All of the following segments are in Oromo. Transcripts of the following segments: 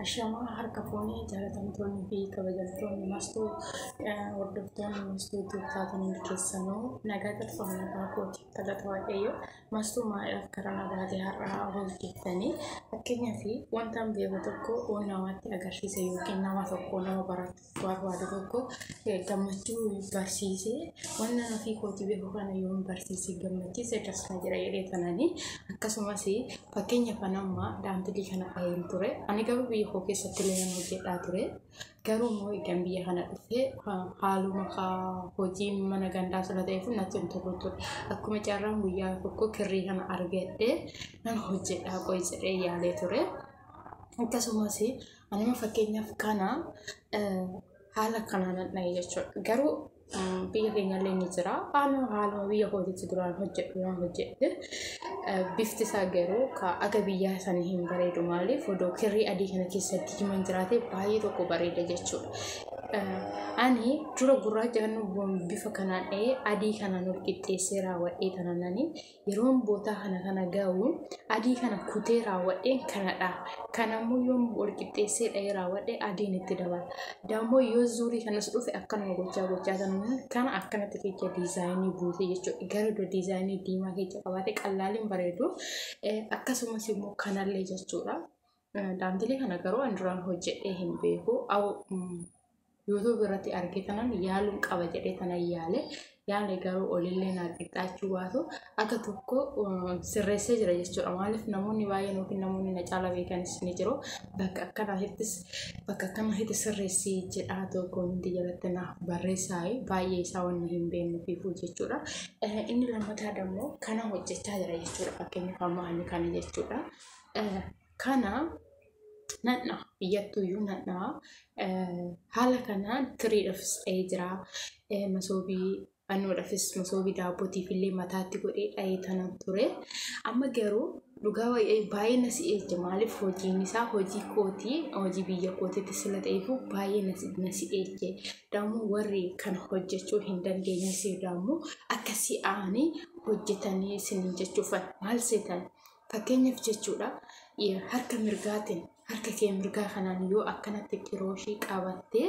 Ashamaa harka fuunee jaalatamtoonni fi kabajamtoonni mastuu hordoftoonni mastuu taatan hundi keessanuu nagaa galfama nagaa kooti galata waaqayyo mastuu maaliif karaa nagaatee har'aa hojjettanii fakkeenyaaf wanta beeku tokko namaatti agarsiise yookiin nama tokko nama barachuu barbaadu tokko gammachuu barsiisee wanna ofii kootii beeku kana yoon barsiise gammachiise dasna jira jedhee tananii akkasumas fakkeenyaaf amma daantilii kana dhaheen ture ani garuu biyya koo keessatti illee nan hojjedhaa ture garuu immoo egaan biyya kana dhufee haaluma hojii mana gandaa sila ta'eef natti hin tolu ture akkuma carraan guyyaa tokko kirrii kana argadhee nan hojjedhaa qoy jedhee yaalee ture akkasumas anuma fakkeenyaaf kana haala kanaan nan dhahe jechuudha garuu biyya keenyallee ni jira haaluma biyya kootitti duraan hojjedhu nan hojjedhe bifti isaa garuu aga biyyaa sanii hin bareedu maaliif odoo kirrii adii kana keessa diimaan jiraate baay'ee tokko bareeda jechuudha. Ani dura gurraacha kan bifa kanaan dhahee adii kanaan ol qixxeessee raawwadhee tananani yeroon bootaa kana ga'u adii kana kutee raawwadheen kanadha. Kanammoo yoon ol qixxeessee dhahee raawwadhe adiin itti dabala. Dammoo yoo zuurii kanas dhufe akkanuma gochaa gochaa tanan kana akkanatti keessa diizaayinii buute jechuudha. Gara iddoo diizaayinii diimaa keessa qabaate qallaaliin bareedu akkasumas immoo kanallee jechuudha. Daantilee kana garuu ani duraan hojjedhee hin beeku. YouTube irratti argee tanan yaaluun qaba jedhee tanan yaale garuu olillee naa qixxaachuu baatu akka tokko sirreessee jira jechuudha. Maaliif namoonni baay'een yookiin namoonni na caala beekanis ni jiru. Bakka akkanaatti sirreessii jedhaa tokko hundi jalatti naaf barreessaa baay'ee isaa wanna hin beekneef jechuudha. Inni lammataa immoo kana hojjechaa jira jechuudha. Fakkeenyaaf amma ani kana jechuudha. Kana nanna biyyattuyyuu nanna haala kanaan tiriidhaafis dhahee jira. Masoobii annuudhaafis masoobii daabbootiif illee mataatti godhee dhahee tanan ture. Amma garuu dhugaa baay'ee na si'eecha maaliif hojiin isaa hojii kootii hojii biyya kootiitti sila ta'eefu baay'ee na si'eeche. Dammoo warri kana hojjechuu hin dandeenye dammoo akka si'aanii hojjetanii isiniin jechuufan maal seetan fakkeenyaaf jechuudha harka mirgaatiin harka kee mirgaa kanaan yoo akkanatti kirooshii qabattee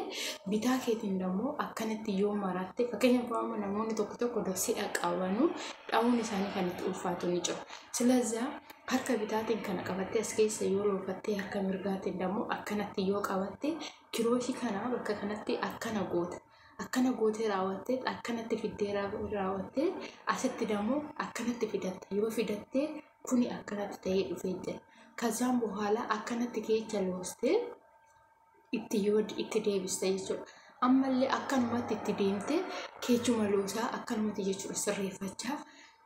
bitaa keetiin immoo akkanatti yoo maratte fakkeenyaaf amma namoonni tokko tokko si'a qabanu dha'uun isaanii kan itti ulfaatu ni jira. Silazaa harka bitaatiin kana qabattee as keessa yoo loofattee harka mirgaatiin immoo akkanatti yoo qabatte kirooshii kana bakka kanatti akkana goota. Akkana gootee raawwattee akkanatti fiddee raawwattee asitti immoo akkanatti fidatte yoo fidatte kuni akkanatti ta'ee dhufee jira. ከዛም በኋላ akkanatti keessa loostee itti yoo itti deebiste jechuudha. Ammallee akkanumatti itti deemte keechuma loosaa akkanumatti jechuudha sirreeffachaa.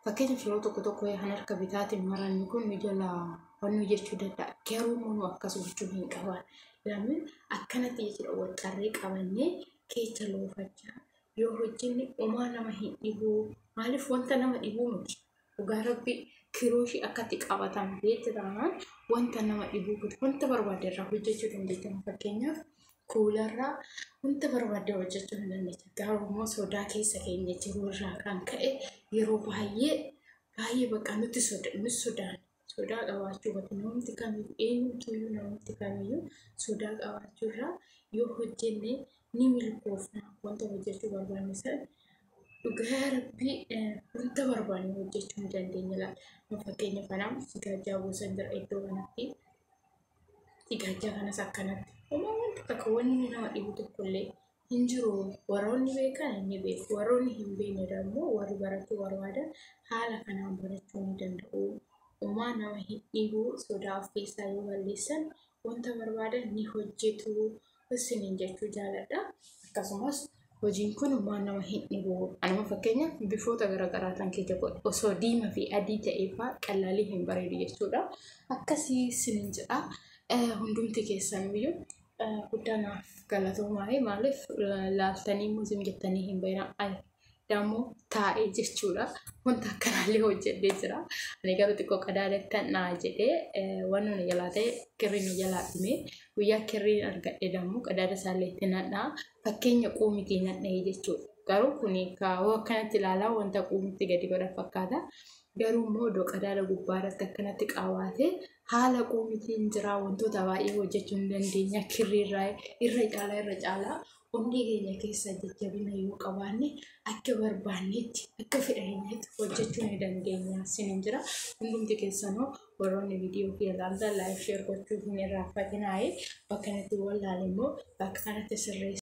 Fakkeenyaaf yeroo tokko tokko kan harka bitaatiin maranni kun nu jalaa wannu jechuu danda'a. Garuu immoo akkas gochuu hin qaban. Laamin akkanatti jechuudha waxxarree qabannee keessa loofachaa yoo hojjenne homaa nama hin dhibuu. Maaliif wanta nama dhibuu miti. Dhugaa rabbi kirooshii akkatti qabatan beekte taanaan wanta nama dhibuu wanta barbaadde irraa hojjechuu dandeetta. Fakkeenyaaf kuularraa wanta barbaadde hojjechuu ni dandeetta. Garuu immoo sodaa keessa keenya jiru irraa kan ka'e yeroo baay'ee baay'ee bakka nuti sodaanna. Sodaa qabaachuu bakka namni kamiyyuu eenyumtuyyuu namni kamiyyuu sodaa qabaachuu irraa yoo hojjenne ni milkoofna wanta hojjechuu barbaanne sana. Dhugaa rabbii wanta barbaanne hojjechuu ni dandeenya laata. Fakkeenyaaf kanaaf sigaajaa buusan jira iddoo kanatti. Sigaajaa kanas akkanatti. Homaa wanta takka wanni nama dhibu tokkollee hin jiru. Warroonni beekan ni beeku. Warroonni hin beekne immoo warri barachuu barbaadan haala kanaan barachuu ni danda'u. Homaa nama hin dhibu sodaa of keessaa yoo balleessan wanta barbaadan ni hojjetu. Isiniin jechuu jaaladha. Akkasumas hojiin kun homaa nama hin dhibu. Anuma fakkeenyaaf bifoota garaagaraa kan keessa godhe osoo diimaa fi adii ta'ee fa'aa qalaalii hin bareedu jechuudha. Akkasii isiniin jedha. Hundumti keessaniyyuu guddaa naaf galatoomaa maaliif laaltanii muuziin jettanii hin bahinaa. Dammoo taa'ee jechuudha. Wanta akkanaallee hojjedhee jira. Ani garuu xiqqoo qadaadatti naa jedhee wanni nu jalaa ta'e kirrii nu jalaa dhume guyyaa kirriin argadhe dammoo qadaada isaallee itti nadhaa fakkeenya quumitii nadhee jechuudha. Garuu kuni kaawwa akkanatti ilaalaa wanta quumitti gadi godhan fakkaata. Garuu immoo iddoo qadaada gubbaa irratti akkanatti qaawwaatee haala quumitiin jira wantoota baay'ee hojjechuu hin dandeenya. Kirriirraa irra caalaa irra caalaa onnee keenya keessa jajjabina yoo qabaanne akka barbaannetti akka fedha keenyatti hojjechuu ni dandeenya. Sinin jira hundumti keessanuu warroonni viidiyoo kiyya ilaaltan like share gochuu hin irraanfatinaa. Bakka kanatti wallaale immoo bakka kanatti sirreessa.